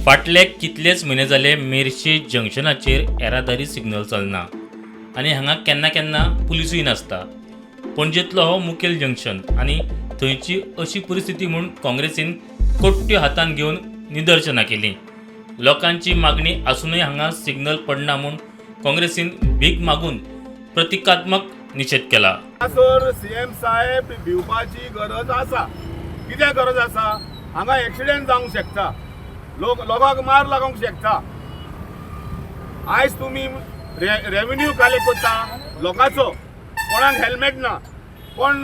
फाटले कितलेच म्हयने जाले मेरशे जंक्शनाचेर येरादारी सिग्नल चलना आनी हांगा केन्ना केन्ना पुलिसूय नासता. पणजेंतलो हो मुखेल जंक्शन आनी थंयची अशी परिस्थिती म्हूण काँग्रेसीन कोट्ट्यो हातांत घेवन निदर्शनां केलीं. लोकांची मागणी आसूनय हांगा सिग्नल पडना म्हूण काँग्रेसीन भीक मागून प्रतिकात्मक निशेध केला. सर, सीएम साहेब भिवपाची गरज आसा. कित्याक गरज आसा? हांगा एक्सिडेंट जावंक शकता, लोक लोकांक मार लागोंक शकता. आयज तुमी रेवेन्यू कलेक्ट करता लोकांचो. कोणाक हेल्मेट ना, कोण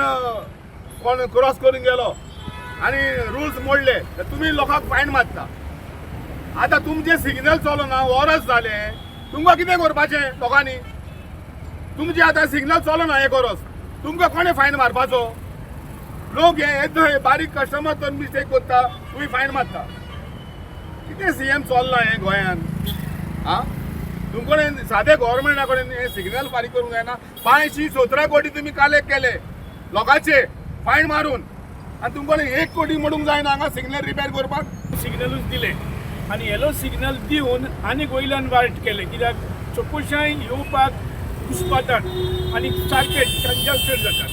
कोण क्रॉस करून गेलो आनी रुल्स मोडले तर तुमी लोकांक फायन मारता. आतां तुमचें सिग्नल चलना, वरस जालें. तुमकां कितें करपाचें लोकांनी? तुमचे आतां सिग्नल चलना एक वरस, तुमकां कोणें फायन मारपाचो? लोक हे हे बारीक कस्टमर तर मिस्टेक करता, तुमी फायन मारता. कितें सीएम चल्लां हें गोंयान? आ तुमकडे सादे गव्हर्मेंटा कडेन हे सिग्नल फारीक करूंक जायना. 517 कोटी तुमी कलेक्ट केले लोकांचे फायन मारून आनी तुमकडे 1 कोटी मोडूंक जायना हांगा सिग्नल रिपेर करपाक. सिग्नलूच दिले आनी येलो सिग्नल दिवन आनीक वयल्यान वायट केलें, कित्याक चोकुशाय येवपाक घुसपातात आनी सारकें कंजस्टेड जातात.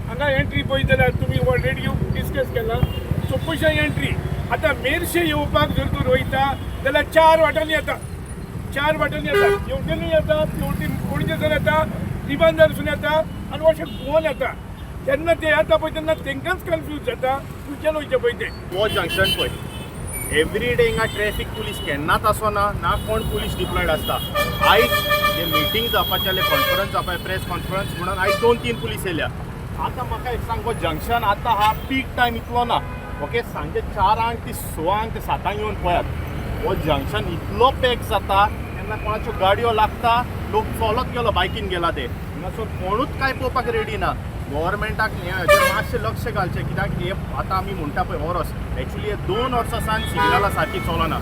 हांगा एंट्री पळयत जाल्यार तुमी ऑलरेडी डिस्कस केला, चोकुशाय एंट्री. आतां मेरशे येवपाक जर तूं वयता जाल्यार चार वाटांनी येता, चार वाटांनी येता. हेवटेनूय येता, तेवटेन पणजेसून येता, रिबांदारसून येता आनी अशें घुंवोन येता. जेन्ना ते येता पळय तेन्ना तेंकांच कन्फ्यूज जाता खंयच्यान वयचें पळय तें. हो जंक्शन पळय, एवरी डे हिंगा ट्रॅफिक पुलीस केन्नाच आसना, ना कोण पुलीस डिप्लॉयड आसता. आयज जे मिटींग जावपाचें जालें, कॉन्फरन्स जावपाचें, प्रेस कॉन्फरन्स म्हणून आयज दोन तीन पुलीस येयल्या. आतां म्हाका एक सांग, हो जंक्शन आतां हा पीक टायम इतलो ना, ओके? सांजे 4ांक ते 6ांक ते 7ांक येवन पळयात, हो जंक्शन इतलो पॅक जाता. केन्ना कोणाच्यो गाडयो लागता, लोक चलत गेलो, बायकीन गेला ते. हांगासर कोणूच कांय पळोवपाक रेडी ना. गव्हर्मेंटाक हे हाजेर मातशें लक्ष घालचें, कित्याक हे आतां आमी म्हणटा पळय ओरस, एक्चुली हे 2 वर्सां सावन सिग्नलां सारकी चलना.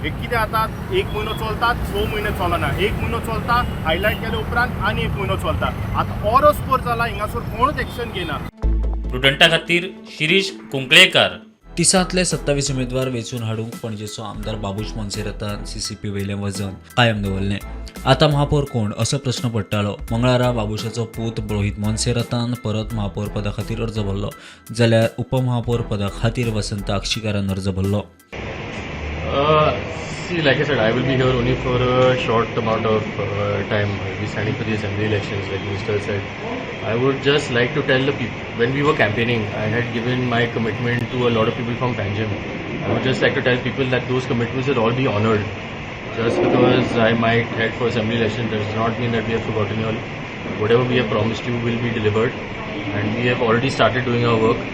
एक कितें जाता, एक म्हयनो चलता, 6 म्हयने चलना. एक म्हयनो चलता, हायलायट केले उपरांत आनी एक म्हयनो चलता. आतां ओरस पर जाला, हिंगासर कोणूच एक्शन घेयना. प्रुडंटा खातीर शिरीष कुंकळेकार. 30ांतले 27 उमेदवार वेंचून हाडूंक पणजेचो आमदार बाबूश मोन्सेरातान सीसीपी वयलें वजन कायम दवरलें. आतां महापौर कोण असो प्रस्न पडटालो. मंगळारा बाबूशाचो पूत रोहीत मोन्सेरातान परत महापौर पदा खातीर अर्ज भरलो, जाल्यार उपमहापौर पदा खातीर वसंत आक्षीकारान अर्ज भरलो. See, like I said, I will be here only for a short amount of time. I'll be standing for the assembly elections, like Minister said. I would just like to tell the people, when we were campaigning, I had given my commitment to a lot of people from Panjim. I would just like to tell people that those commitments will all be honored. Just because I might head for assembly election does not mean that we have forgotten you all. Whatever we have promised you will be delivered, and we have already started doing our work.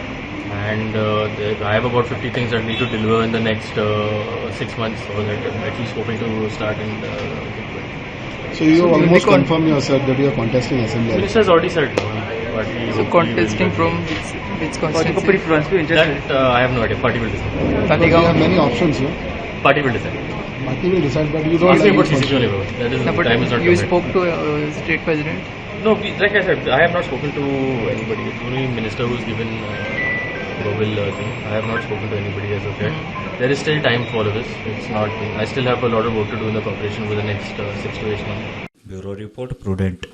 And I have about 50 things that need to deliver in the next 6 months, or that I'm at least hoping to start and get going. So you almost confirm yourself that you are contesting assembly election. Minister has already said no. Party So hopefully will contesting continue. from which constituency? That I have no idea. Party will decide. Because you have many options here. Party will decide. Party will decide, but you don't Ask me like about it. CCP only, bro. That is No, but time is not you come yet. spoke to state president. No, like I said, I have not spoken to anybody. It's only minister who's given verbal thing. I have not spoken to anybody as of yet. There is still time for all of this. It's not. I still have a lot of work to do in the corporation over the next 6 to 8 months. Bureau report, Prudent.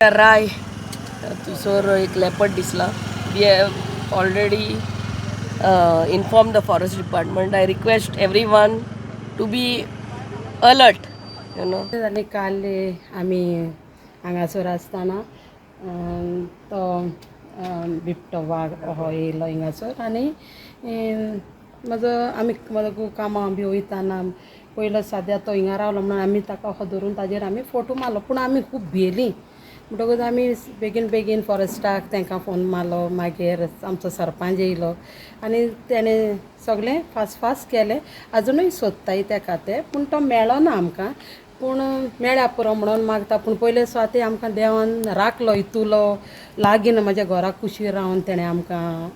राय थंयसर एक leopard दिसला. We have already inform the forest department. I request everyone to be alert. जालें, काल आमी हांगासर आसतना तो बिबटो वाग हो येयलो हिंगासर आनी म्हजो आमी म्हजो कामां बी वयताना पयलो साद्या तो हिंगा रावलो म्हणून आमी ताका हो धरून ताजेर आमी फोटो मारलो. पूण आमी खूब भियेलीं. म्हणटकूच आमी बेगीन बेगीन फॉरेस्टाक तांकां फोन मारलो. मागीर आमचो सरपंच येयलो आनी तेणें सगळें फास्ट फास्ट केलें. आजुनूय सोदताय तेका ते, पूण तो मेळना आमकां. पूण मेळ्ळ्या पुरो म्हणून मागता. पूण पयले सुवाते आमकां देवान राखलो इतुलो लागीं म्हज्या घरा कुशीर रावन तेणें आमकां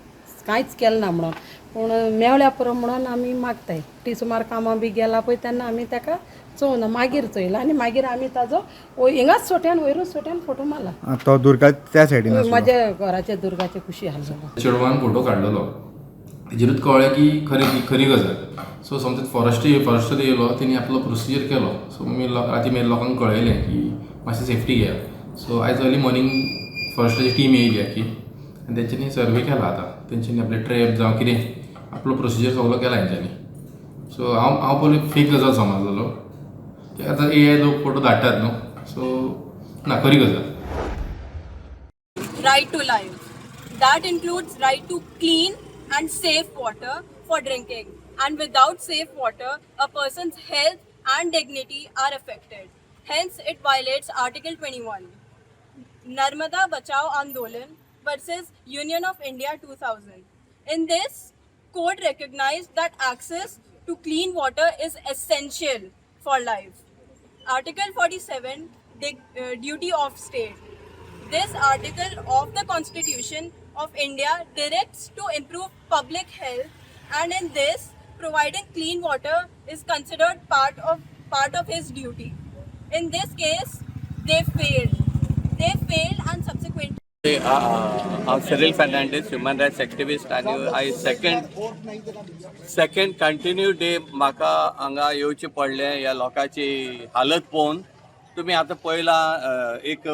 कांयच केलें ना म्हणून. पूण मेवल्या पुरो म्हणून आमी मागताय. ती सुमार कामां बी गेला पळय तेन्ना आमी ताका चोवना, मागीर चोयला आनी मागीर आमी ताजो हिंगाच सोट्यान वयरूच सोट्यान फोटो मारला. तो दुर्गा त्या सायडीन आसलो? म्हज्या घराच्या दुर्गाच्या कुशी आसलो. चेडवान फोटो काडलेलो तेजेरूच कळ्ळें की खरें, ती खरी गजाल. सो समज फॉरेस्टर येयलो, तेणी आपलो प्रोसिजर केलो. सो मागीर राती मागीर लोकांक कळयलें की मातशें सेफ्टी घेया. सो आयज अर्ली मॉर्निंग फॉरेस्टाची टीम येयली आख्खी आनी तेंच्यांनी सर्वे केला. आतां तेंच्यांनी आपले ट्रॅप जावं कितें आपलो प्रोसिजर सगलो केला तेंच्यांनी. सो हांव पयलीं फेक गजाल समजलेलो की आतां एआय लोक फोटो धाडटात न्हू. सो ना, खरी गजाल. Right to life. That includes right to clean and safe water for drinking. And without safe water, a person's health and dignity are affected. Hence, it violates Article 21. Narmada Bachao Andolan versus Union of India 2000. In this, court recognized that access to clean water is essential for life. Article 47, Duty of State. This article of the Constitution of India directs to improve public health, and in this, providing clean water is considered part of his duty. In this case, they failed. They failed and subsequently हांव Cyril Fernandes, human rights activist, आनी I second continue day म्हाका हांगा येवचें पडलें ह्या लोकांची हालत पळोवन. तुमी आतां पळयलां, एक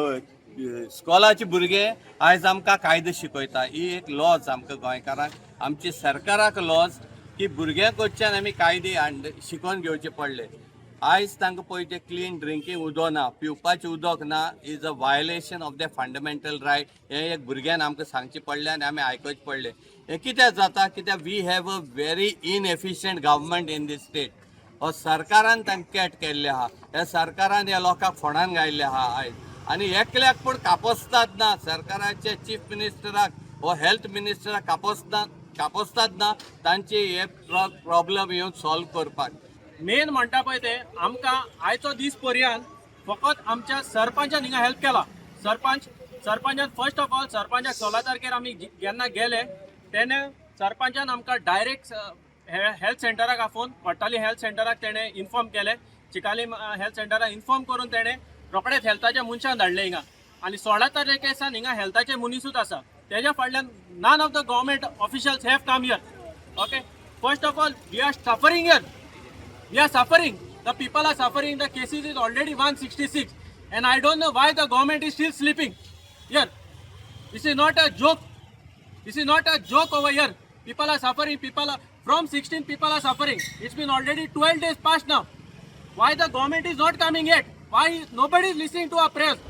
स्कॉलाचे भुरगे आयज आमकां कायदो शिकयता. ही एक लॉज आमकां गोंयकारांक, आमची सरकाराक लॉज की भुरग्यां कडच्यान आमी कायदे शिकोवन घेवचे पडले. आयज तांकां पळय, ते क्लीन ड्रिंकींग उदक ना, पिवपाचें उदक ना, is a violation of the fundamental right. हें एक भुरग्यान आमकां सांगचें पडलें आनी आमी आयकोचें पडलें. हें कित्याक जाता? कित्याक we have a very inefficient government in this state. हो सरकारान तांकां कॅट केल्ले आहा. ह्या सरकारान ह्या लोकांक फोंडान घायल्ले आहा आयज आनी एकल्याक पूण कापस्ताद ना. सरकाराचे चीफ मिनिस्टराक हो हेल्थ मिनिस्टराक कापस्ताद ना तांचे हे प्रॉब्लम येवन सॉल्व करपाक. मेन म्हणटा पळय ते आमकां आयचो दीस पर्यंत फकत आमच्या सरपंचान हिंगा हेल्प केला. सरपंचान, फर्स्ट ऑफ ऑल, सरपंचाक 16 तारखेर आमी जेन्ना गेले तेन्ना सरपंचान आमकां डायरेक्ट हेल्थ सेंटराक आपोवन कोट्टाली हेल्थ सेंटराक तेणें इन्फॉर्म केलें. चिकाली हेल्थ सेंटराक इन्फॉर्म करून तेणें रोखडेच हेल्थाच्या मनशान धाडले हिंगा आनी 16 तारखे सावन हिंगा हेल्थाचे मनीसूच आसा. तेज्या फाटल्यान none of the government officials have come here, okay? First of all, we are suffering here. We are suffering. The people are suffering. The cases is already 166. And I don't know why the government is still sleeping here. This is not a joke. This is not a joke over here. People are suffering. People are, from 16 people are suffering. It's been already 12 days past now. Why the government is not coming yet? Why is nobody is listening to our prayers?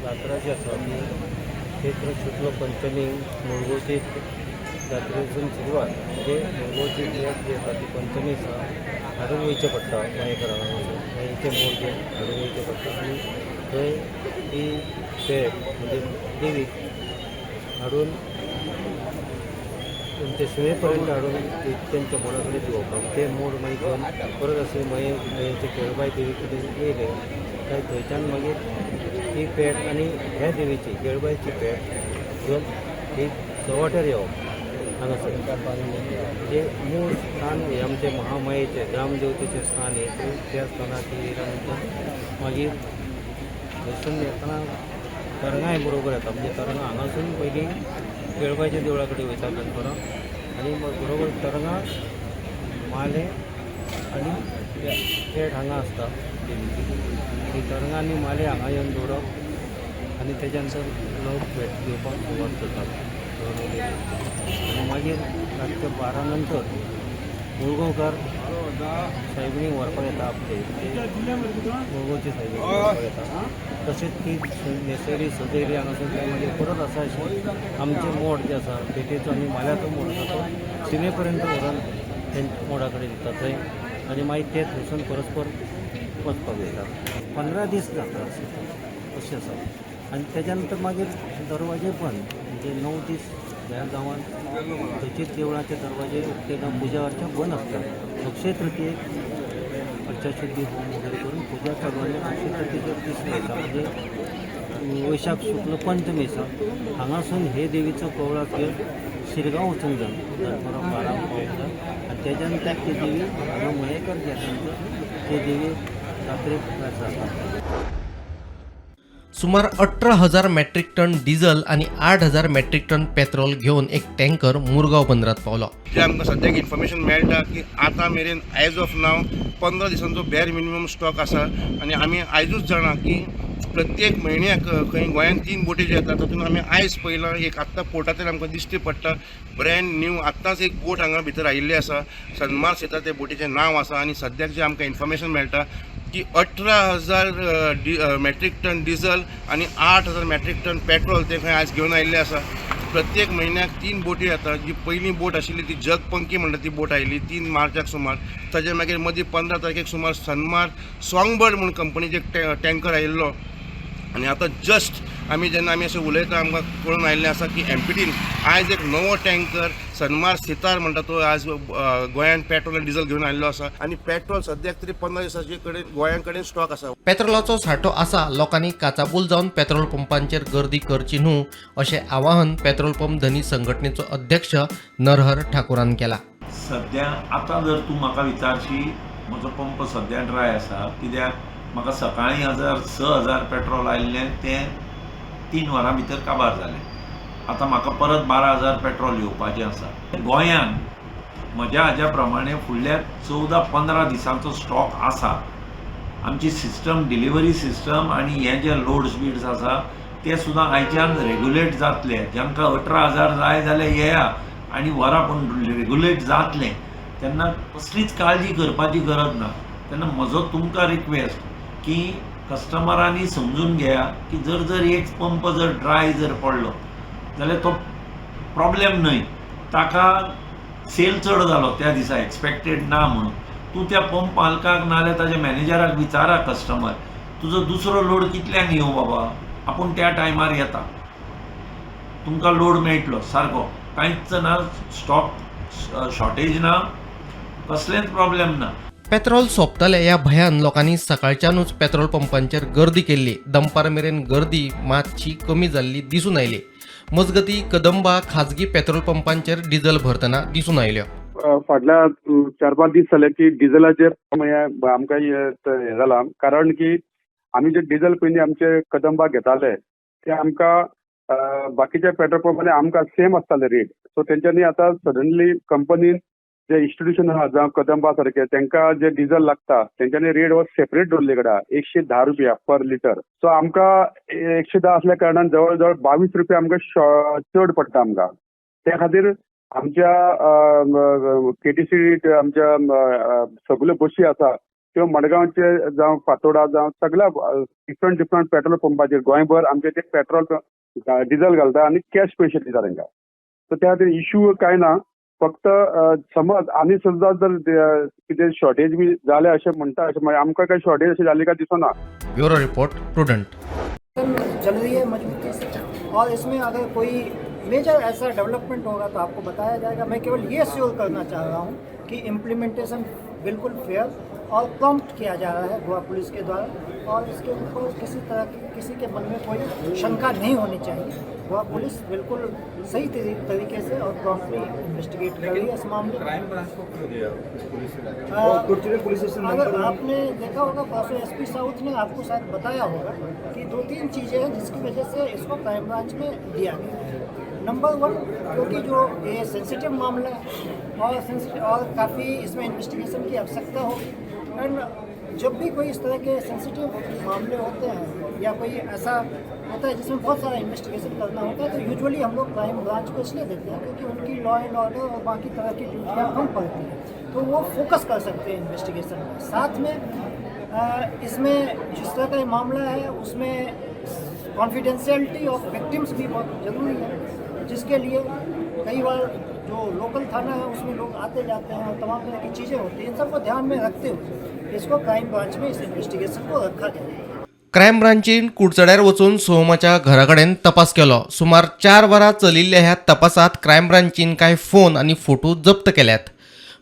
जात्रा जी आसा ती चैत्र शुक्ल पंचमी मुळगांवची जात्रेसून सुरवात. म्हणजे मुळगांवची पेट जी आसा ती पंचमी दिसा हाडून वयचें पडटा. मयेकरां वचून मयेचें मोड घेवन हाडून वयचें पडटा आनी थंय ती पेट म्हणजे देवीक हाडून तेंचे शिमे पर्यंत हाडून ती तेंच्या मोडा कडेन दिवप आनी ते मोड मागीर घेवन परत अशें मयेचे केळबाय देवी कडेन येयले काय थंयच्यान मागीर ती पेट आनी ह्या देवीची केळबायची पेट घेवन ही चव्हाट्यार येवप. हांगासर म्हणजे मूळ स्थान हें आमचें महामायेचें ग्रामदेवतेचें स्थान हें. त्या स्थानार ती येयल्या नंतर मागीर थंयसून येतना तरंगाय बरोबर येता. म्हणजे तरंगां हांगासून पयलीं केळबायच्या देवळा कडेन वयता दनपरां आनी बरोबर तरंगां, माले आनी पेट हांगा आसता देवीची. ती तरंगां आनी माले हांगा येवन दवरप आनी तेज्या नंतर लोक भेट घेवपाक सुरवात करतात. आनी मागीर रातच्या 12 नंतर मुळगांवकार सायबिणीक व्हरपाक येता आपले, मुळगांवची सायबिणी व्हरपाक येता. तशेंच ती न्हेसयली सजयली हांगासर काय मागीर परत आसा अशें आमचें मोड जें आसा, पेटेचो आनी माल्याचो मोड आसा, तो शिमे पर्यंत व्हरून तेंच्या मोडा कडेन दिता थंय आनी मागीर ते थंयसून परस्पर वचपाक वयता. 15 दीस जात्रा आसता अशें आसा आनी तेज्या नंतर मागीर दरवाजे बंद. म्हणजे 9 दीस ह्या गांवांत खंयचीच देवळाचे दरवाजे उक्ते ना, पुजा अर्चा बंद आसता. अक्षय तृतीयेक अर्चा शुद्धी होम वगैरे करून पुजा चालू आनी अक्षय तृतीयेचो दीस दिसा म्हणजे वैशाख शुक्ल पंचमी दिसा हांगासून हे देवीचो कवळाक घेवन शिरगांव वचूंक जाय दनपरां 12 पावूंक जाय आनी तेज्या नंतर ती देवी हांगा मयेकर गेल्या नंतर ती देवी जात्रेक जाता. सुमार 18,000 मॅट्रीक टन डिझल आनी 8000 मॅट्रीक टन पेत्रोल घेवन एक टँकर मुरगांव बंदरात पावलो. जे आमकां सद्याक इन्फॉर्मेशन मेळटा की आतां मेरेन एज ऑफ नाव 15 दिसांचो बॅर मिनिमम स्टॉक आसा आनी आमी आयजूच जाणा की प्रत्येक म्हयन्याक खंय गोंयांत 3 बोटी ज्यो येता तातूंत आमी आयज पळयलां एक आत्तां पोर्टांतल्यान आमकां दिश्टी पडटा ब्रँड न्यू आत्तांच एक बोट हांगा भितर आयिल्ली आसा. सन्मार सीता त्या बोटीचें नांव आसा आनी सद्याक जें आमकां इन्फॉर्मेशन मेळटा की 18,000 मॅट्रीक टन डिझल आनी 8,000 मॅट्रीक टन पेट्रोल ते खंय आयज घेवन आयिल्ले आसा. प्रत्येक म्हयन्याक 3 बोटी येता. जी पयली बोट आशिल्ली ती जगपंकी म्हणटा ती बोट आयिल्ली 3 मार्चाक सुमार. ताजे मागीर मदीं 15 तारखेक सुमार सन्मार सॉंगबर्ड म्हूण कंपनीचे टँकर आयिल्लो आनी आतां जस्ट आमी जेन्ना आमी अशें उलयता आमकां कळून आयिल्लें आसा की एमपीटीन आयज एक नवो टँकर सन्मार सितार म्हणटा तो आज गोंयांत पेट्रोल आनी डिझल घेवन आयिल्लो आसा आनी पेट्रोल सद्याक तरी 15 दिसाचे कडेन गोंया कडेन स्टॉक आसा. पेट्रोलाचो सांठो आसा, लोकांनी काचाबूल जावन पेट्रोल पंपांचेर गर्दी करची न्हू अशें आवाहन पेट्रोल पंप धनी संघटनेचो अध्यक्ष नरहर ठाकूरान केला. सद्या आतां जर तूं म्हाका विचारशी म्हजो पंप सद्या ड्राय आसा कित्याक म्हाका सकाळीं 6,000 पेट्रोल आयिल्लें तें 3 वरां भितर काबार जालें. आतां म्हाका परत 12,000 पेट्रोल येवपाचें आसा. गोंयांत म्हज्या हाज्या प्रमाणे फुडल्या 14-15 दिसांचो स्टॉक आसा. आमची सिस्टम डिलिव्हरी सिस्टम आनी हे जे लोड्स बीड्स आसा ते सुद्दां आयच्यान रेगुलेट जातले. जांकां 18,000 जाय जाल्यार येया आनी वरा, पूण रेगुलेट जातलें तेन्ना कसलीच काळजी करपाची गरज ना. तेन्ना म्हजो तुमकां रिक्वेस्ट की कस्टमरांनी समजून घेया की जर जर एक पंप जर ड्राय जर पडलो जाल्यार तो प्रॉब्लेम न्हय, ताका सेल चड जालो त्या दिसा एक्सपेक्टेड ना म्हणून तूं त्या पंप मालकाक नाजाल्यार ताज्या मॅनेजराक विचारा कस्टमर तुजो दुसरो लोड कितल्यांक येवं बाबा, आपूण त्या टायमार येता, तुमकां लोड मेळटलो सारको, कांयच ना, स्टॉक शॉर्टेज ना, कसलेंच प्रॉब्लेम ना. पेट्रोल सोंपतलें ह्या भंयान लोकांनी सकाळच्यानूच पेट्रोल पंपांचेर गर्दी केल्ली. दनपार मेरेन गर्दी मातशी कमी जाल्ली दिसून आयली. मजगतीं कदंबा खाजगी पेट्रोल पंपांचेर डिझल भरतना दिसून आयल्यो. फाटल्या 4-5 दीस जाले की डिझलाचेर आमकां हें जालां, कारण की आमी जे डिझल पयलीं आमचे कदंबा घेताले ते आमकां बाकीच्या पेट्रोल पंपांनी आमकां सेम आसताले रेट. सो तेंच्यांनी आतां सडनली कंपनीन जे इन्स्टिट्यूशन आहा जावं कदंबा सारके तांकां जे डिझल लागता तेंच्यांनी रेट हो सेपरेट दवरले कडेन 110 रुपया पर लिटर. सो आमकां 110 असल्या कारणान जवळ जवळ 22 रुपया आमकां चड पडटा आमकां. त्या खातीर आमच्या केटीसी आमच्या सगल्यो बशी आसा त्यो मडगांवचे जावं फातोडा जावं सगळ्या डिफरंट डिफरंट पेट्रोल पंपाचेर गोंयभर आमचे ते पेट्रोल डिझल घालता आनी कॅश पयशे दिता तांकां. सो त्या खातीर इश्यू कांय ना, फक्त समज आनी सुद्दां जर कितें शॉर्टेज बी जालें अशें म्हणटा अशें मागीर आमकां काय शॉर्टेज अशें जाली काय दिसना. Bureau report, Prudent. चल रही है मजबूती से और इसमें अगर कोई मेजर ऐसा डेवलपमेंट होगा तो आपको बताया जाएगा. मैं केवल ये श्योर करना चाह रहा हूँ कि इम्प्लीमेंटेशन बिल्कुल फेयर और प्रॉम्प्ट किया जा रहा है गोवा पुलिस के द्वारा और इसके ऊपर किसी तरह की किसी के मन में कोई शंका नहीं होनी चाहिए. गोवा पुलिस बिल्कुल सही तरीके से और प्रॉम्प्टली इन्वेस्टिगेट कर रही है इस मामले में. क्राइम ब्रांच को क्यों दिया पुलिस? अगर आपने देखा होगा परसों एसपी साउथ ने आपको शायद बताया होगा कि 2-3 चीज़ें हैं जिसकी वजह से इसको क्राइम ब्रांच में दिया गया. नंबर 1 क्योंकि जो ये सेंसिटिव मामला है और सेंसिटिव और काफ़ी इसमें इन्वेस्टिगेशन की आवश्यकता होगी. एंड जब भी कोई इस तरह के सेंसिटिव मामले होते हैं या कोई ऐसा होता है जिसमें बहुत सारा इन्वेस्टिगेशन करना होता है तो यूजुअली हम लोग क्राइम ब्रांच को इसलिए देते हैं क्योंकि उनकी लॉ एंड ऑर्डर और बाकी तरह की ड्यूटियाँ कम पड़ती हैं तो वो फोकस कर सकते हैं इन्वेस्टिगेशन में. साथ में इसमें जिस तरह का ये मामला है उसमें कॉन्फिडेंशियलिटी ऑफ विक्टिम्स भी बहुत ज़रूरी है, जिसके लिए कई बार जो लोकल थाना है उसमें लोग आते जाते हैं और तमाम तरह की चीज़ें होती हैं. इन सबको ध्यान में रखते हुए इसको क्राइम ब्रांच में इस इन्वेस्टिगेशन को रखा गया है. क्रायम ब्रांचीन कुडचड्यार वचून सोहमाच्या घरा कडेन तपास केलो. सुमार 4 वरां चलिल्ल्या ह्या तपासात क्रायम ब्रांचीन कांय फोन आनी फोटो जप्त केल्यात.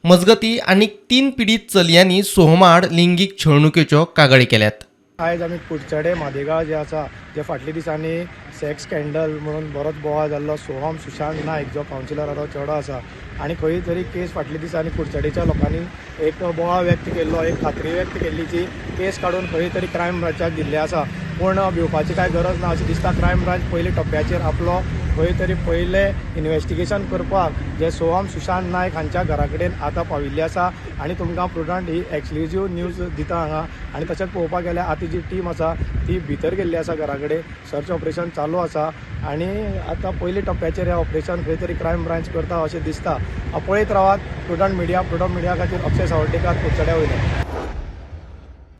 मजगतीं आनीक 3 पिडीत चलयांनी सोहमा आड लिंगीक छळणुकेच्यो कागाळी केल्यात. आयज आमी कुडचडे मादेगाळ जे आसा, जे फाटल्या दिसांनी सेक्स स्कँडल म्हणून बरोच बोवाळ जाल्लो सोहम सुशांत नायक जो कावन्सिलराचो चेडो आसा आनी खंय तरी केस फाटल्या दिसांनी कुडचडेच्या लोकांनी एक बोवाळ व्यक्त केल्लो, एक खात्री व्यक्त केल्ली जी केस काडून खंय तरी क्रायम ब्रांचाक दिल्ली आसा. पूण भिवपाची कांय गरज ना अशें दिसता. क्रायम ब्रांच पयले टप्प्याचेर आपलो खंय तरी पयले इन्वेस्टिगेशन करपाक जे सोहम सुशांत नायक हांच्या घरा कडेन आतां पाविल्ली आसा आनी तुमकां प्रुडंट ही एक्सक्लुजीव न्यूज दिता हांगा. आनी तशेंच पळोवपाक गेल्यार आतां जी टीम आसा ती भितर गेल्ली आसा घरा कडेन, सर्च ऑपरेशन चालू आसा आनी आतां पयले टप्प्याचेर हें ऑपरेशन खंय तरी क्रायम ब्रांच करता अशें दिसता. पळयत रावात प्रुडंट मिडिया. प्रुडंट मिडिया खातीर अक्षय सावर्डेकार, कुडचड्या वयल्यान.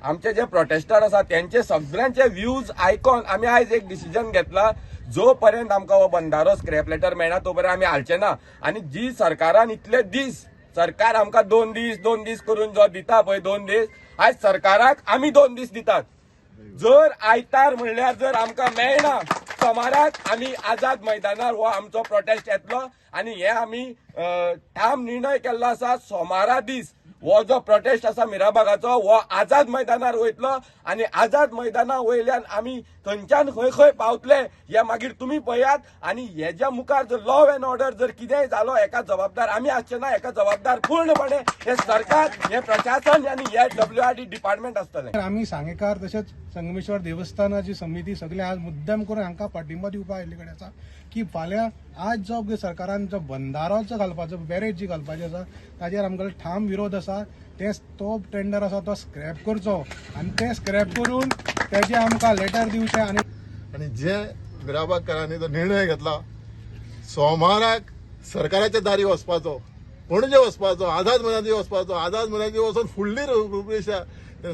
आमचे जे प्रोटेस्टर आसा त्यांचे सगळ्यांचे व्यूज आयकॉन आमी आयज एक डिसिजन घेतला, जो पर्यंत आमकां हो बंधारो स्क्रॅप लेटर मेळना तो पर्यंत आमी हालचे ना. आनी जी सरकारान इतले दीस, सरकार आमकां 2 दीस 2 दीस करून जो दिता पळय 2 दीस, आयज सरकाराक आमी 2 दीस दितात. जर आयतार म्हणल्यार जर आमकां मेळना, सोमाराक आमी आझाद मैदानार हो आमचो प्रोटेस्ट येतलो आनी हे आमी ठाम निर्णय केल्लो आसा. सोमारा दीस हो जो प्रोटेस्ट आसा मिराबागाचो हो आझाद मैदानार वयतलो आनी आझाद मैदाना वयल्यान आमी थंयच्यान खंय खंय पावतले हे मागीर तुमी पळयात. आनी हेज्या मुखार जर लॉ एन्ड ऑर्डर जर कितेंय जालो हेका जबाबदार आमी आसचे ना, हेका जबाबदार पूर्णपणे हे सरकार, हे प्रशासन आनी हे WRD department आसतलें. आमी सांगेकार तशेंच संगमेश्वर देवस्थानाची समिती सगळे आज मुद्दम करून हांकां पाठिंबो दिवपाक आयिल्ले कडेन आसा की फाल्यां आज जो सरकारान जो बंधारो घालपाचो, बॅरेज जी घालपाची आसा ताजेर आमकां ठाम विरोध आसा. ते तो टेंडर आसा तो स्क्रॅप करचो आनी ते स्क्रॅप करून तेजे आमकां लेटर दिवचें. आनी जे मिराबागकारांनी जो निर्णय घेतला सोमाराक सरकाराच्या दारी वचपाचो, पणजे वचपाचो, आझाद मैदानार वचपाचो, आझाद मैदानार वचून फुडली रुपरेशा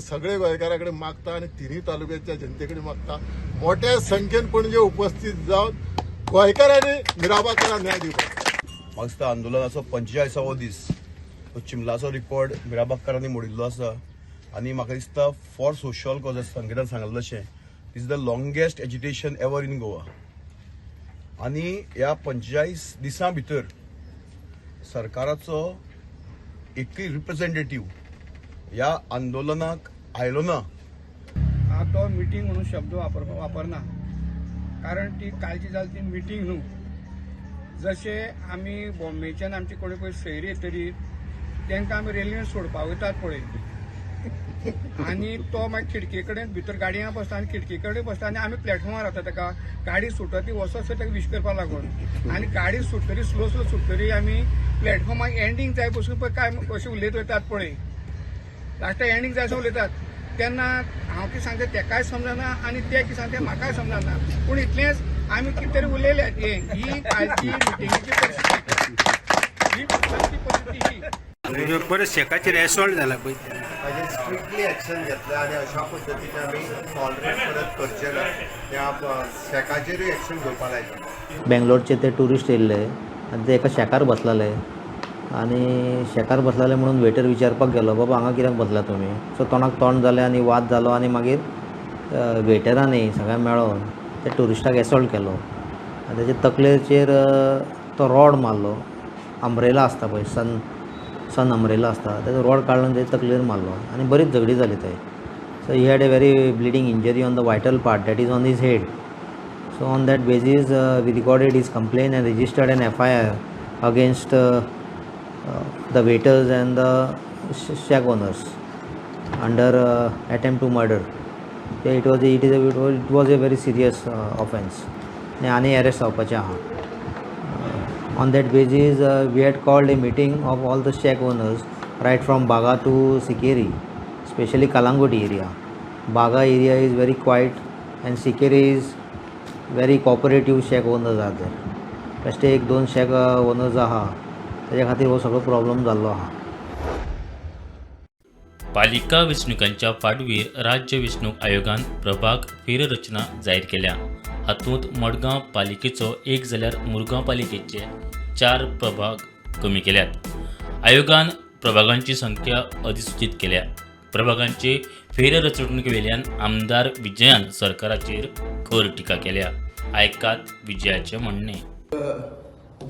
सगळे गोंयकारा कडेन मागता आनी तिनूय तालुक्याच्या जनते कडेन मागता मोठ्या संख्येन पणजे उपस्थित जावन गोंयकारांनी मिराबागकारांक न्याय दिवपाक. म्हाका दिसता आंदोलनाचो 45वो दीस तो चिमलाचो रिकॉर्ड मिराबागकारांनी मोडिल्लो आसा आनी म्हाका दिसता फॉर सोशल कॉजेस संगीतान सांगलें तशें this is the longest agitation ever in Goa. आनी ह्या 45 दिसां भितर सरकाराचो एकूय रिप्रेझेंटेटीव ह्या आंदोलनाक आयलो ना. हांव तो मिटींग म्हणून शब्द वापरना, कारण ती कालची जाली ती मिटींग न्हू. जशें आमी बॉम्बेच्यान आमची कोणी पळय सैरी येतरी तांकां आमी रेल्वेन सोडपाक वयतात पळय, आनी तो मागीर खिडके कडेन भितर गाडयां बसता आनी खिडके कडेन बसता आनी आमी प्लॅटफॉर्मार रावता. ताका गाडी सुटत ती वचत ताका विश करपाक लागून आनी गाडी सुटतरी स्लो स्लो सुटतरी आमी प्लॅटफॉर्मार एंडींग जाय पसून पळय काय अशें उलयत वयतात पळय, लास्टाक एंडींग जाय असो उलयतात. तेन्ना हांव कितें सांगता तेकाय समजना आनी ते कितें सांगता म्हाकाय समजना, पूण इतलेंच आमी कितें तरी उलयले. ही कालची मिटिंगेची परिस्थिती, ही परिस्थिती ही परत शेकाचेर एसॉल्ट जाला पळय, ताजेर स्ट्रिक्टली एक्शन घेतलें आनी अशा पद्दतीन आमी टॉलरेट परत करचे ना. त्या शेकाचेरूय एक्शन घेवपा लायता. बेंगलोरचे ते टुरिस्ट येयल्ले आनी ते एका शेकार बसलेले आनी शेकार बसलेले म्हणून वेटर विचारपाक गेलो, बाबा हांगा कित्याक बसला तुमी? सो तोंडाक तोंड जालें आनी वाद जालो आनी मागीर वेटरांनी सगळ्यांक मेळोन त्या टुरिस्टाक एसॉल्ट केलो आनी तेजे तकलेचेर तो रॉड मारलो. अंब्रेला आसता पळय, सन अंब्रेला आसता, तेजो रॉड काडलो आनी तेजे तकलेर मारलो आनी बरीच झगडी जाली थंय. So he had a very bleeding injury on the vital part, that is on his head. So on that basis we recorded his complaint and registered an FIR against the waiters and the shack owners under attempt to murder. It was a very serious offense. आनी arrest जावपाचें आहा. On that basis we had called a meeting of all the shack owners right from Baga to Sikeri, especially Calangute area. Baga area is very quiet and Sikeri is very cooperative shack owners are there. बेश्टे एक दोन shack owners आहा तेज्या खातीर हो सगळो problem जाल्लो आहा. पालिका वेंचणुकांच्या फाटभूंयेर राज्य वेंचणूक आयोगान प्रभाग फेररचना जाहीर केल्या. हातूंत मडगांव पालिकेचो 1 जाल्यार मुरगांव पालिकेचे 4 प्रभाग कमी केल्यात. आयोगान प्रभागांची संख्या अधिसूचित केल्या. प्रभागांचे फेररचणुके वेल्यान आमदार विजयान सरकाराचेर खर टिका केल्या. आयकात विजयाचें म्हणणें.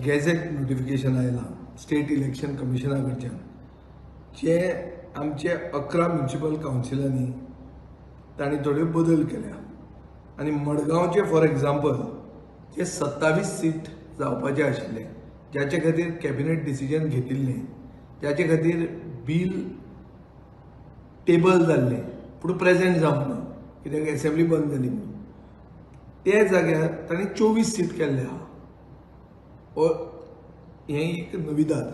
गॅझेट नोटिफिकेशन आयलां स्टेट इलेक्शन कमिशना कडच्यान, जे आमचे 11 म्युनिसिपल कावन्सिलांनी तांणी थोड्यो बदल केल्या आनी मडगांवचे फॉर एग्जाम्पल जे 27 सीट जावपाचे आशिल्ले, ज्याचे खातीर कॅबिनेट डिसिजन घेतिल्लें, ज्याचे खातीर बील टेबल जाल्लें पूण प्रेजेंट जावंक ना कित्याक एसेंब्ली बंद जाली म्हणून, त्या जाग्यार तांणी 24 सीट केल्ले आहा. हो हें एक नविदाद.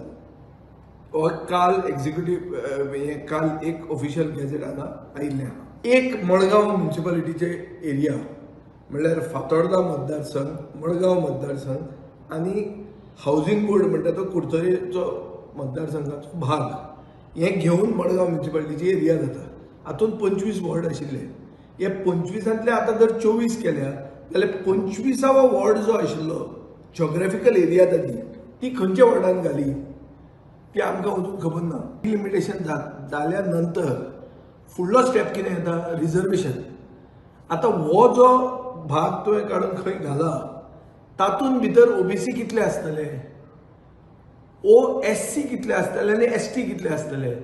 हो काल एक्झिक्युटीव हें काल एक ऑफिशियल गॅझेट आतां आयिल्लें आहा. एक मडगांव म्युनिसिपालिटीचे एरिया म्हणल्यार फातोर्डा मतदारसंघ, मडगांव मतदारसंघ आनी हावजींग बोर्ड म्हणटा तो कुडचडेचो मतदारसंघाचो भाग, हें घेवन मडगांव म्युनिसिपालिटीची एरिया जाता. हातूंत 25 वॉर्ड आशिल्ले. हे 25 आतां जर 24 केल्या जाल्यार 25वो वॉर्ड जो आशिल्लो जोग्राफिकल एरिया ताजी ती खंयच्या वॉर्डान घाली ती आमकां अजून खबर ना. लिमिटेशन जाल्या नंतर फुडलो स्टेप कितें येता, रिजर्वेशन. आतां हो जो भाग तुवें काडून खंय घाला तातूंत भितर ओबीसी कितले आसतले, ओएससी कितले आसतले आनी एसटी कितले आसतले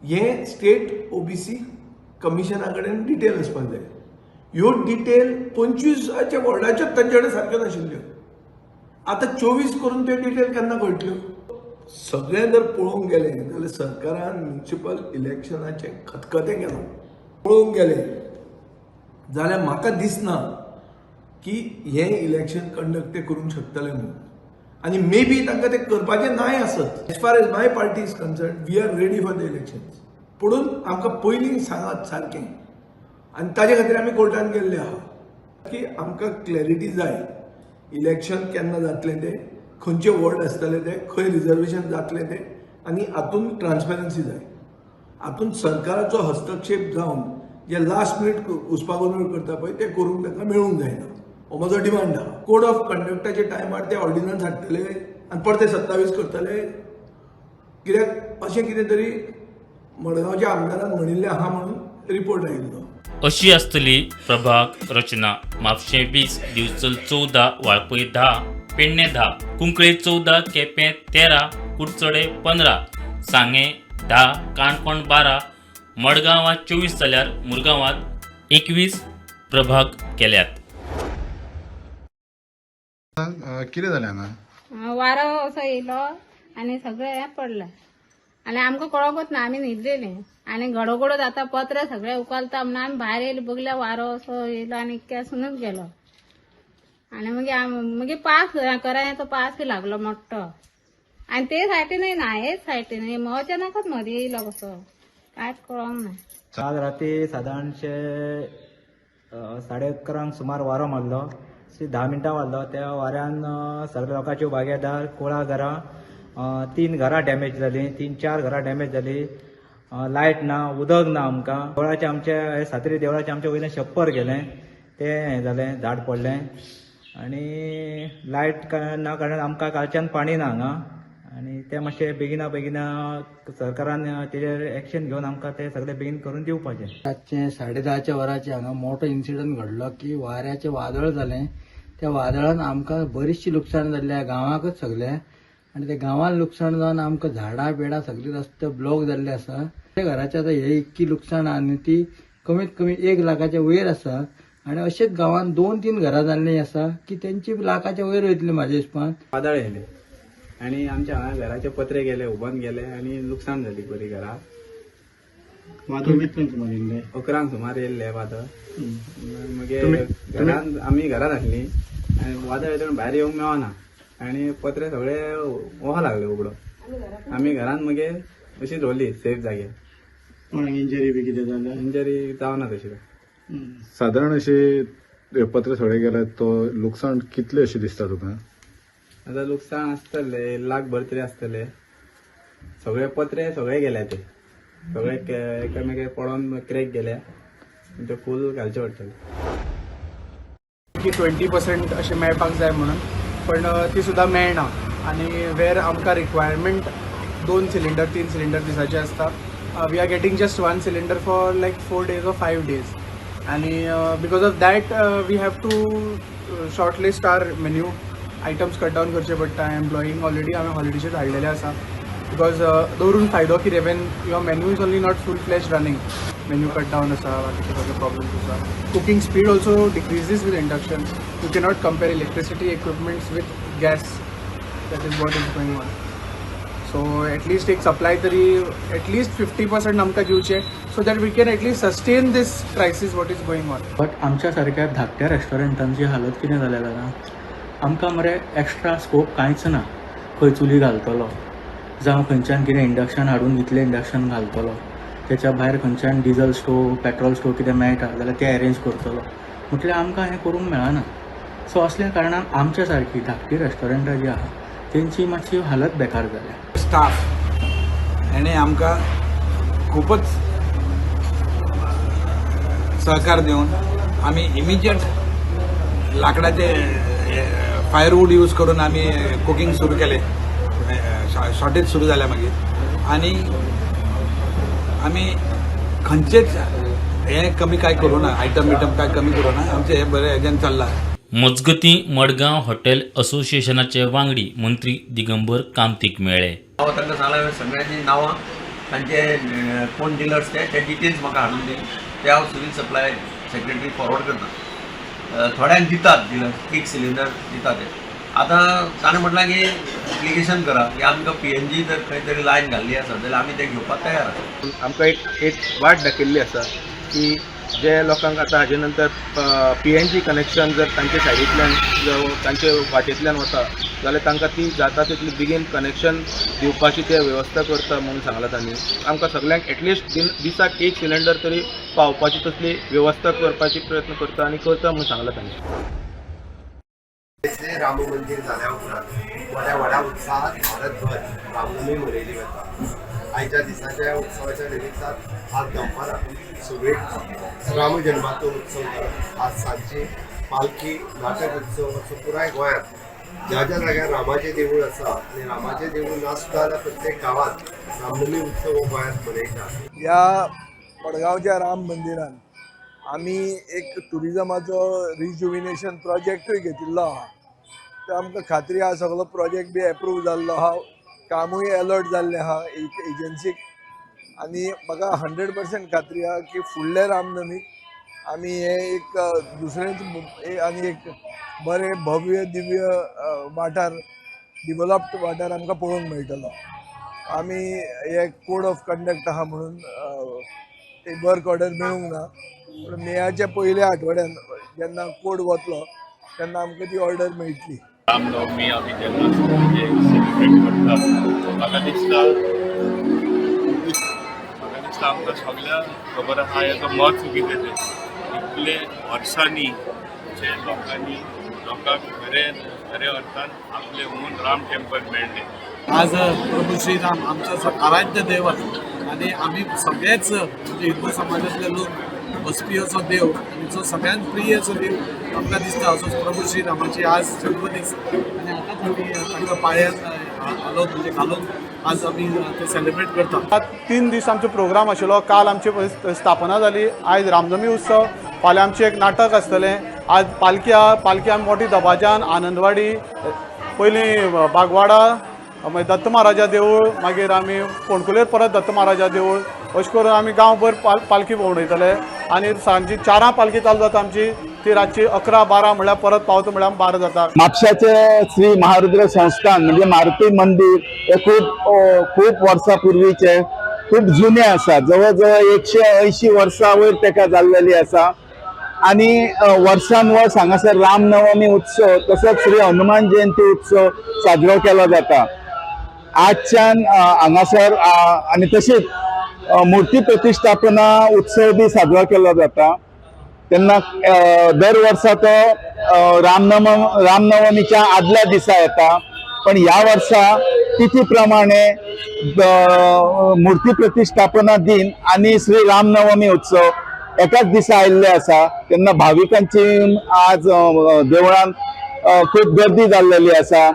हें स्टेट ओबीसी कमिशना कडेन डिटेल आसपाक जाय. ह्यो डिटेल 25 वॉर्डाच्यो तांचे कडेन सारक्यो नाशिल्ल्यो. आतां 24 करून त्यो डिटेल केन्ना कळटल्यो? सगळें जर पळोवंक गेलें जाल्यार सरकारान म्युनिसिपल इलेक्शनाचें खतखतें केलां. पळोवंक गेलें जाल्यार म्हाका दिसना की हें इलेक्शन कंडक्ट ते करूंक शकतले म्हणून, आनी मे बी तांकां तें करपाचें नाय आसत. As far as my party is concern, we are ready for the elections. पुणून आमकां पयलीं सांगात सारकें, आनी ताजे खातीर आमी कोर्टान गेल्ले आहा की आमकां क्लॅरिटी जाय, इलेक्शन केन्ना जातलें तें, खंयचे वॉर्ड आसतले ते, खंय रिजर्वेशन जातलें तें, आनी हातूंत ट्रान्सपेरन्सी जाय. हातूंत सरकाराचो हस्तक्षेप जावन जे लास्ट मिनीट घुसपागोंदळ करता पळय तें करूंक तांकां मेळूंक जायना, हो म्हजो डिमांड आहा. कोड ऑफ कंडक्टाच्या टायमार ते ऑर्डिनन्स हाडटले आनी परते 27 करतले, कित्याक अशें कितें तरी मडगांवच्या आमदारान म्हणिल्लें आहा म्हणून रिपोर्ट आयिल्लो. अशी आसतली प्रभाग रचना. म्हापशें 20, दिवचल 14, वाळपय 10, पेडणे 10, कुंकळे 14, केपें 13, कुडचडे 15, सांगें 10, काणकोण 12, मडगांवांत 24 जाल्यार मुरगांवांत 21 प्रभाग केल्यात. कितें जालें हांगा? वारो असो येयलो आनी सगळें हें पडलें आनी आमकां कळोंकूच ना, आमी न्हिदलेलीं आनी घडोघडो जाता पत्रे सगळे उखलता म्हणून आमी भायर येयले, बगल्या वारो असो येयलो आनी इतक्यासूनच गेलो. आनी मागीर मागीर पास करायचो पास लागलो मोठो आनी ते सायटीनय ना, हेच सायटीन अचानकच मदीं येयलो कसो कांयच कळोंक ना. काल राती सादारणशे 11:30 सुमार वारो मारलो, 10 मिनटां मारलो. त्या वाऱ्यान सगळ्या लोकांच्यो बागेदार, कुळागरां, 3 घरां डॅमेज जालीं, 3-4 घरां डॅमेज जालीं. लायट ना, उदक ना आमकां. देवळाचें आमच्या सातेरी देवळाचें आमच्या वयल्यान शप्पर गेलें, तें हें जालें, झाड पडलें आनी लायट ना कारणान आमकां कालच्यान पाणी ना हांगा. आनी तें मातशें बेगिना बेगिना सरकारान तेजेर एक्शन घेवन आमकां तें सगळें बेगीन करून दिवपाचें. रातचें 10:30 वरांचेर हांगा मोठो इन्सिडंट घडलो की वाऱ्याचें वादळ जालें. त्या वादळान आमकां बरीचशी लुकसाण जाल्ली आहा गांवाकच सगळें, आनी त्या गांवान लुकसाण जावन आमकां झाडां पेडां सगळीं रस्ते ब्लॉक जाल्ले आसा. त्या घराचें आतां हे इतकी लुकसाण आहा न्ही ती कमीत कमी 1 लाखाच्या वयर आसा. आनी अशेंच गांवान 2-3 घरां जाल्लीं आसा की तेंची लाखाच्या वयर वयतली म्हाज्या हिसपान. वादळ येयलें आनी आमच्या हांगा घराचे पत्रे गेले, उबोन गेले आनी लुकसाण जाली बरी घरा. वादळ कितल्यांक सुमार येयल्लें? 11 सुमार येयल्लें वादळ. मागीर घरान आमी घरान आसलीं आनी वादळ येतून भायर येवंक मेळना आनी पत्रे सगळे वोहा लागले उगडो. आमी घरान मागीर अशी दवरली सेफ जाग्यार. कोणाक इंजरी बी कितें जालें? इंजरी जावना तशी. सादारण अशे पत्रे सगळे गेले तो लुकसाण कितलें अशें दिसता तुका? आतां लुकसाण आसतलें लाखभर तरी आसतलें. सगळे पत्रे सगळे गेले ते सगळे एकामेकाक पडोन क्रॅक गेल्या, ते फूल घालचे पडटले. की 20% अशें मेळपाक जाय म्हणून, पण ती सुद्दां मेळना. आनी वेर आमकां रिक्वायरमेंट 2 सिलिंडर 3 सिलिंडर दिसाचे आसता, we are getting just 1 cylinder for like 4 days or 5 days. आनी because of that we have to short list our menu items cut down करचे पडटा. एम्प्लॉईंक ऑलरेडी हांवें हॉलिडेचेर धाडलेले आसा. Because दवरून फायदो कितें when your menu is only not full fledge running, menu cut down आसा, बाकीचे सगळे प्रॉब्लम्स आसा. Cooking speed also decreases with induction. You cannot compare electricity equipments with gas. That is what is going on. So at least एक supply तरी at least 50% आमकां दिवचें, so that we can at least sustain this crisis what is going on. But आमच्या सारक्या धाकट्या रेस्टॉरंटांची हालत कितें जाल्या जाणा, आमकां मरे एक्स्ट्रा स्कोप कांयच ना. खंय चुली घालतलो जावं खंयच्यान कितें इंडक्शन हाडून इतलें इंडक्शन घालतलो, तेच्या भायर खंयच्यान डिजल स्टोव पेट्रोल स्टोव कितें मेळटा जाल्यार तें अरेंज करतलो, म्हटल्यार आमकां हें करूंक मेळना. सो असल्या कारणान आमच्या सारकी धाकटी रेस्टॉरंटां जी आहा तेंची मातशी हालत बेकार जाल्या. स्टाफ हेणें आमकां खुबच सहकार दिवन आमी इमिजिएट लाकडाचे फायरवूड यूज करून आमी कुकींग सुरू केलें. शॉर्टेज सुरू जाल्या मागीर आनी आमी खंयचेच हें कमी कांय करूं ना, आयटम बिटम कांय कमी करूं ना, आमचें हें बरें हेज्यान चल्लां. मजगतीं मडगांव हॉटेल असोसिएशनाचे वांगडी मंत्री दिगंबर कामतीक मेळ्ळे. हांव तांकां सांगलां सगळ्यांची नांवां, तांचे कोण डिलर्स ते डिटेल्स म्हाका हाडून दी, ते हांव सिवील सप्लाय सेक्रेटरी फॉरवर्ड करता. थोड्यांक दितात डिलर्स, एक सिलिंडर दितात ते. आतां ताणें म्हटलां की एप्लिकेशन करा की आमकां PNG जर खंय तरी लायन घाल्ली आसा जाल्यार आमी तें घेवपाक तयार आसा. आमकां एक वाट दाखयल्ली आसा की जे लोकांक आतां हाजे नंतर PNG connection जर तांचे सायडींतल्यान तांचे वाटेंतल्यान वता जाल्यार तांकां ती जाता तितली बेगीन कनेक्शन दिवपाची ते वेवस्था करता म्हणून सांगलां तांणी. आमकां सगल्यांक एटलिस्ट दिसाक एक सिलिंडर तरी पावपाची तसली वेवस्था करपाची प्रयत्न करता आनी करता म्हणून सांगलां तांणी. राम मंदिर जाल्या उपरांत व्हडा व्हडा उत्साहात भारतभर रामनवमी मनयली वता. आयच्या दिसाच्या उत्सवाच्या निमित्तान आज दनपारां सगळीक राम जन्माचो उत्सव जाला. आज सांजची पालखी नाटक उत्सव असो पुराय गोंयांत ज्या ज्या जाग्यार रामाचें देवूळ आसा आनी रामाचें देवूळ नासता जाल्यार प्रत्येक गांवांत रामनवमी उत्सव हो गोंयांत मनयता. ह्या मडगांवच्या राम मंदिरान आमी एक ट्युरिजमाचो रिज्युविनेशन प्रोजेक्टूय घेतिल्लो आहा. ते आमकां खात्री आहा सगळो प्रोजेक्ट बी एप्रूव जाल्लो आहा, कामूय अलर्ट जाल्लें आहा एक एजन्सीक, आनी म्हाका 100% खात्री आहा की फुडले रामनवमीक आमी हे एक दुसरेंच आनी एक बरें भव्य दिव्य वाठार, डिवलप्ड वाठार आमकां पळोवंक मेळटलो. आमी हे कोड ऑफ कंडक्ट आहा म्हणून वर्क ऑर्डर मेळूंक ना, पूण मेयाच्या पयल्या आठवड्यान जेन्ना कोड वतलो तेन्ना आमकां ती ऑर्डर मेळटली. रामनवमी आमी जेन्ना सेलिब्रेट करतात म्हाका दिसता आमकां सगळ्यांक खबर आसा हेजो म्हत्व कितें तें. इतले वर्सांनी जे लोकांनी लोकांक खरें खऱ्या अर्थान आपलें ओन राम टेम्पल मेळ्ळें. आज प्रभू श्रीराम आमचो आराध्य देव आनी आमी सगळेच म्हणजे हिंदू समाजांतले लोक वचपी असो देव आनी जो सगळ्यांत प्रिय असो देव आमकां दिसता असो प्रभू श्रीरामाची आज जल्मदीस आनी आतांच आमी तांकां पांयांत घालून म्हणजे घालून आज आमी ते सेलिब्रेट करता. 3 दीस आमचो प्रोग्राम आशिल्लो. काल आमची स्थापना जाली, आयज रामनवमी उत्सव, फाल्यां आमचें एक नाटक आसतलें. आज पालखी आहा, पालखी आमी मोठी दबाज्यान आनंदवाडी, पयलीं बागवाडा, मागीर दत्त महाराजा देवूळ, मागीर आमी फोंडकुलेर परत दत्त महाराजा देवूळ, अशें करून आमी गांवभर पालखी भोंवडयतले. आनी सांजची 4 पालखी चालू जाता आमची, ती रातची 11-12 म्हळ्यार परत पावता म्हळ्यार 12 जाता. म्हापशाचे श्री महारुद्र संस्थान म्हणजे मारुती मंदिर हे खूब खूब वर्सां पूर्वीचे, खूब जुने आसा. जवळ जवळ 180 वर्सां वयर तेका जाल्लेली आसा. आनी वर्सान वर्स हांगासर रामनवमी उत्सव तसोच श्री हनुमान जयंती उत्सव साजरो केलो जाता. आजच्यान हांगासर आनी तशीच मूर्ती प्रतिष्ठापना उत्सव बी साजरो केलो जाता. तेन्ना दर वर्सा तो रामनवमीच्या आदल्या दिसा येता, पण ह्या वर्सा तिथी प्रमाणे मूर्ती प्रतिष्ठापना दिन आनी श्री रामनवमी उत्सव एकाच दिसा आयिल्ले आसा. तेन्ना भाविकांची आज देवळान खूब गर्दी जाल्लेली आसा.